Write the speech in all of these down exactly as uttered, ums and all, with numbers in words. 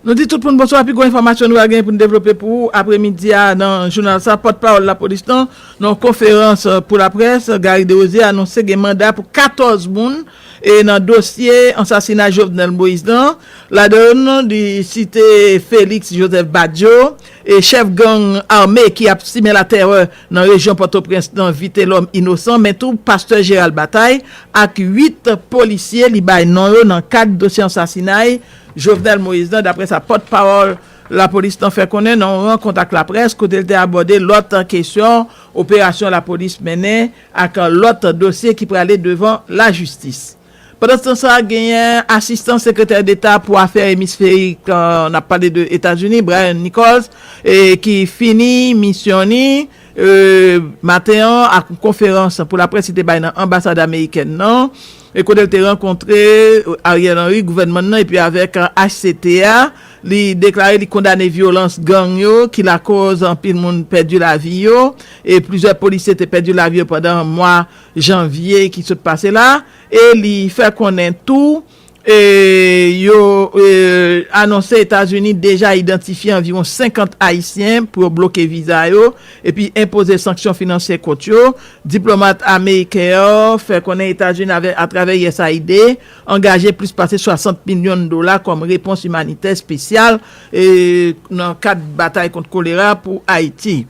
Nou di tout moun bonswa, pi gwo enfòmasyon nou a gen pou n devlope pou ou apremidi a nan jounal sa. Pòtpawòl lapolis lan, nan yon konferans pou laprès, Garry Desrosiers anonse gen manda pou katòz moun e nan dosye ansasinay Jovenel Moïse lan. Ladan li site Félix Joseph Badio, e chèf gang ame ki ap simen latèrè nan rejyon Pòtoprens nan Vitelhomme Innocent, men tou pastè Gérald Bataille ak uit polisye li bay non yo nan kad dosye ansasinay Jovenel Moïse lan, daprè sa pòtpawòl lapolis lan fè konnen nan yon rankont ak laprès, kote l te abòde lòt kesyon operasyon lapolis mennen ak lòt dosye ki prale devan lajistis. Pandan tan sa, genyen asistan sekretè deta pou afè emisferik, n ap pale de Etazini, Brian Nichols, e ki fini misyon ni e, maten an ak yon konferans pou laprès li te bay nan anbasad amerikèn nan, e kote l te rankontre Ariel Henry, gouvènman nan, epi avèk H C T A. Li deklare li kondane vyolans gang yo ki lakòz anpil moun pèdi lavi yo, e plizyè polisye te pèdi lavi yo pandan mwa janvye ki sot pase la, e li fè konnen tou e yo e, anonse Etazini deja idantifye anviwon senkant Ayisyen pou yo bloke viza yo epi enpoze sanksyon finansye kont yo. Diplomat ameriken an fè konnen Etazini, avè, atravè U S A I D, angaje plis pase swasant milyon dola kòm repons imanitè espesyal e, nan kad batay kont kolera pou Ayiti.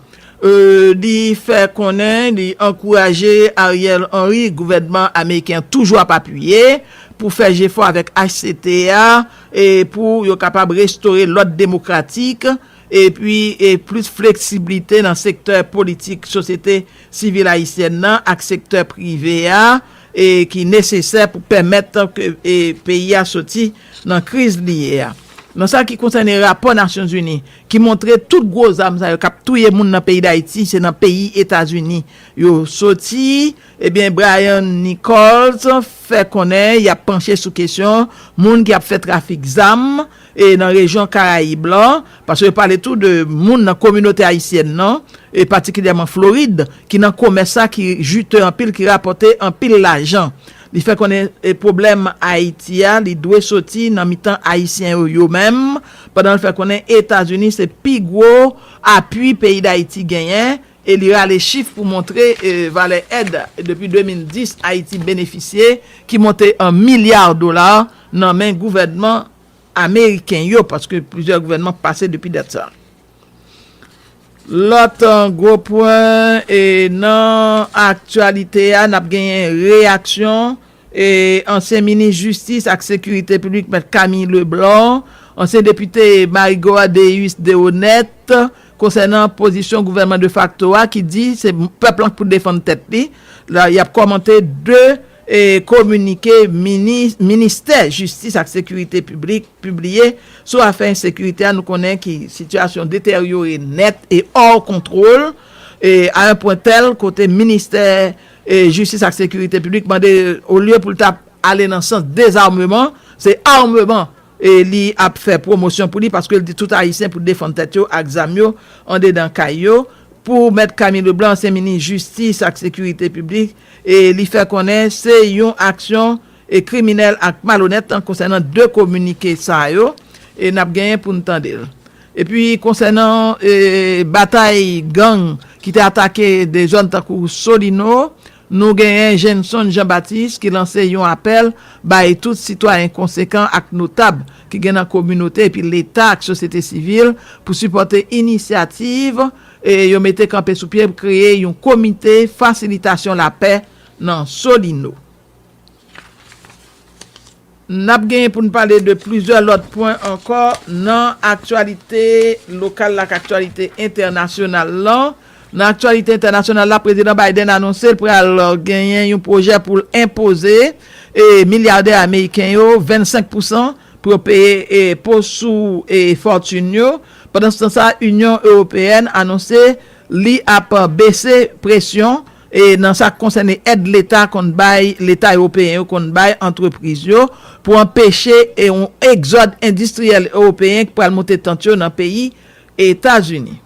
E, li fè konnen li ankouraje Ariel Henry, gouvènman ameriken an toujou ap apiye, pou fè jefò avèk H C T A e pou yo kapab restore lòd demokratik epi e plis fleksiblite nan sektè politik sosyete sivil ayisyèn nan ak sektè prive a e ki nesesè pou pèmèt ke e peyi a soti nan kriz li ye a. Nan sa ki konsène rapò Nasyonzini ki montre tout gwo zam sa yo k ap touye moun nan peyi Dayiti se nan peyi Etazini yo soti, ebyen Brian Nichols fè konnen y ap panche sou kesyon moun ki ap fè trafik zam e nan rejyon Karayib lan, paske yo pale tou de moun nan kominote ayisyèn nan, e patikilyèman Florid, ki nan komès sa ki jite anpil, ki rapòte anpil lajan. Li fè konnen e pwoblèm Ayiti a, li dwe soti nan mitan Ayisyen yo, yo menm, pandan l fè konnen Etazini se pi gwo apui peyi Dayiti genyen, e li rale chif pou montre e valè èd depi de mil dis Ayiti benefisye, ki monte an milya dola nan men gouvènman ameriken yo, paske plizyè gouvènman pase depi dat sa. Lòt e, gwo pwen e, nan aktyalite a, n ap genyen reyaksyon e, ansyen minis jistis ak sekirite piblik, Mèt Camille Leblanc, ansyen depite Marigot a, Deus Dehonnette, konsènan pozisyon gouvènman defakto a ki di se pèp lan k pou defann tèt li. La, y ap kòmante de e, kominike minis, ministè jistis ak sekirite piblik pibliye sou afè ensekirite a. Nou konnen ki sitiyasyon deteryore nèt e hors contrôle. E, à un point tel, kote ministè e, jistis ak sekirite piblik mande, olye pou l ta ale nan sans dezameman, se ameman e, li ap fè pwomosyon pou li, paske l di tout Ayisyen pou defann tèt yo ak zam yo andedan kay yo. Pou Mèt Camille Leblanc, ansyen minis jistis ak sekirite piblik, e li fè konnen se yon aksyon e kriminèl ak malonèt konsènan de kominike sa yo, e n ap genyen pou n tande l. Epi konsènan e, batay gang ki te atake de zòn tankou Solino, nou genyen Jenson Jean Baptiste ki lanse yon apèl bay tout sitwayen konsekan ak notab ki gen nan kominote epi Leta ak sosyete sivil pou sipòte inisyativ e yo mete kanpe sou pye pou kreye yon komite fasilitasyon lapè nan Solino. N ap genyen pou n pale de plizyè lòt pwen ankò nan aktyalite lokal la ak aktyalite entènasyonal lan. Nan aktyalite entènasyonal la, Prezidan Biden anonse l pral genyen yon pwojè pou l enpoze e milyadè ameriken yo vennsenk pousan pou yo peye enpo sou e fòtin yo. Pandan se tan sa, Inyon Ewopeyèn anonse li ap bese presyon e nan sa k konsène èd Leta konn bay, Leta ewopeyen yo konn bay antrepriz yo pou anpeche e yon egzòd endistriyèl ewopeyen ki pral monte tant yo nan peyi Etazini.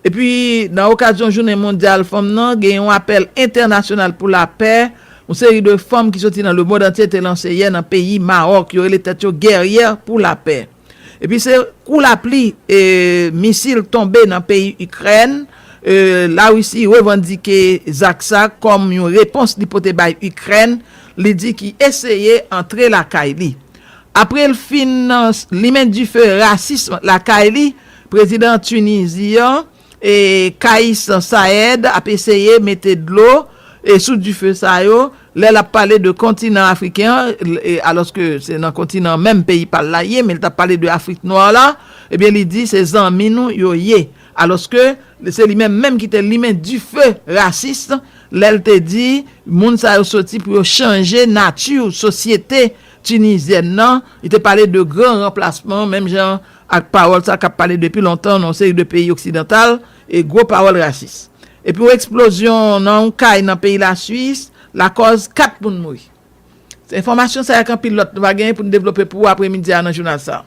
Epi, nan okazyon Jounen Mondyal Fanm nan, gen yon apèl entènasyonal pou lapè, yon seri de fanm ki soti nan lemonn antye te lanse yè nan peyi Mawòk. Yo rele tèt yo Guerrières pour la paix. Epi se kou lapli e misil tonbe nan peyi Ikrèn. E, Larisi revandike zak sa kòm yon repons li pote bay Ikrèn, li di ki eseye antre lakay li. Apre l fin limen dife rasis lakay li, prezidan Tinizi an, e, Kais Saied ap eseye mete dlo e sou dife sa yo, lè l ap pale de kontinan afriken an, e, alòske se nan kontinan menm peyi pa l la ye, men l t ap pale de Afrik Nwa la, ebyen, li di se zanmi nou yo ye. Alòske se li menm menm ki te limen dife rasis lè l te di moun sa yo soti pou yo chanje nati sosyete tinizyèn nan. Li te pale de gran ranplasman, menm jan ak pawòl sa k ap pale depi lontan nan yon seri de peyi oksidantal, e gwo pawòl rasis. Epi yon eksplozyon nan yon kay nan peyi Laswis lakòz kat moun mouri. Se enfòmasyon sa yo ak anpil lòt nou va genyen pou n devlope pou ou apremidi a nan jounal sa.